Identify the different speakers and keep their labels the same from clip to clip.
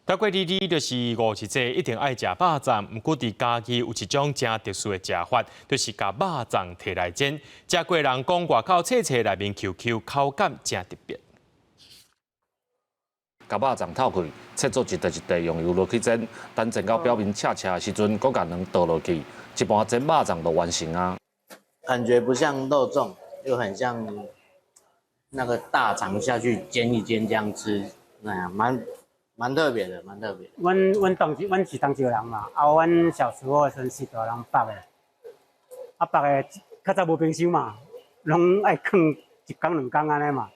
Speaker 1: 逐過二二就是五一節，一定愛食肉粽。毋過佇嘉義有一種誠特殊的食法，就是共肉粽提來煎。食過人講外口脆脆，內面 Q Q，口感誠特別。
Speaker 2: 共肉粽透開，切做一塊一塊，用油落去煎。等煎到表面赤赤的時陣，閣共卵倒落去，一盤煎肉粽就完成啊。
Speaker 3: 感覺不像肉粽，又很像那個大腸下去煎一煎這樣吃，那樣蠻特別的，蠻特別。
Speaker 4: 阮是東石人嘛，啊，阮小時候的時陣是大人縛的，啊縛的較早無冰箱嘛，攏愛囥一工兩工按呢嘛，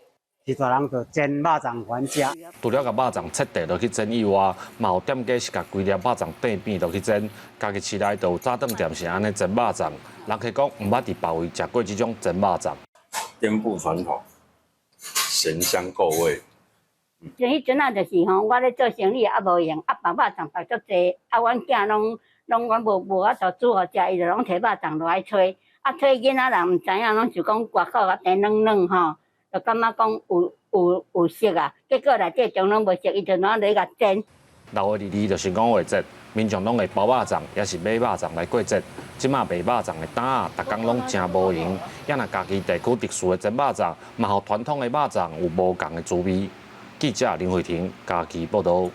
Speaker 4: 是大人就煎肉粽予阮食。
Speaker 2: 除了共肉粽切塊落去煎以外，嘛有店家是共規粒肉粽塊片落去煎。嘉義市內就有早頓店是按呢煎肉粽，人客講毋捌佇別位食過這種煎肉粽。
Speaker 5: 顛覆傳統，鹹香夠味。
Speaker 6: 像彼陣仔就是吼，我咧做生意也無閒，啊縛肉粽縛足濟，啊阮囝攏阮無法度煮予食，伊就攏提肉粽落來揣，啊揣囡仔人毋知影，攏想講外口較甜軟軟吼，就感覺講有色啊，結果內底全攏無色，伊就拿來共煎。
Speaker 2: 六月二二就是五月節，民眾攏會包肉粽，抑是買肉粽來過節。這馬賣肉粽的檔仔，逐工攏誠無閒。也若嘉義地區特殊的煎肉粽，嘛予傳統的肉粽有無仝的滋味。記者林慧婷嘉義報導。